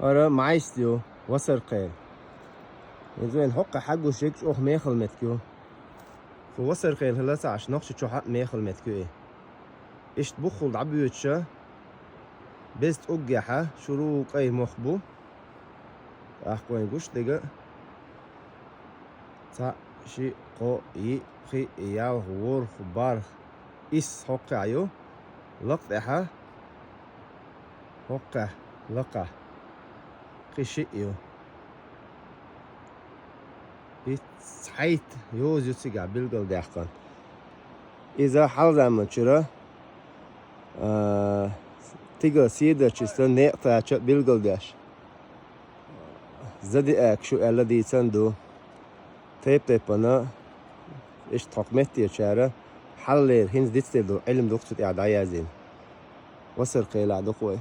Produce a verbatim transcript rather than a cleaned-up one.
Ара майст ю, Васаркхел. Иза вайн хӀокху хьагуш ерг чӀогӀа мехала меттиг ю. Цу Васаркхел хила ца Ӏаш, Нохчийчохь а мехала меттиг ю и. Иштта буххул дӀабоьдуша, беза тӀуггехьа, шура кӀай мох бу. ТӀаккха вайн гуш дерг цхьаъ, шиъ, кхоъ, йиъ, пхиъ, ялх, ворхӀ, бархӀ, исс хӀокхуьнхьа ю, лакха тӀехьа, хӀокхуьнхьа, лакхахь, кхин шиъ ю. И цхьайтта йоза ю цигахь билгалдаьккхина. Иза хьалха заманчуьра, а, стигала седарчий санна некъа тача а билгалдеш. Задиака шу аьлла дийцина ду. Тайп-тайпана иштта хӀокху меттехьчара хьаллера хӀинца дицделла долу Ӏилма ду-кх цу тӀехь дӀаяздина. Васаркхелахь ду-кх вай.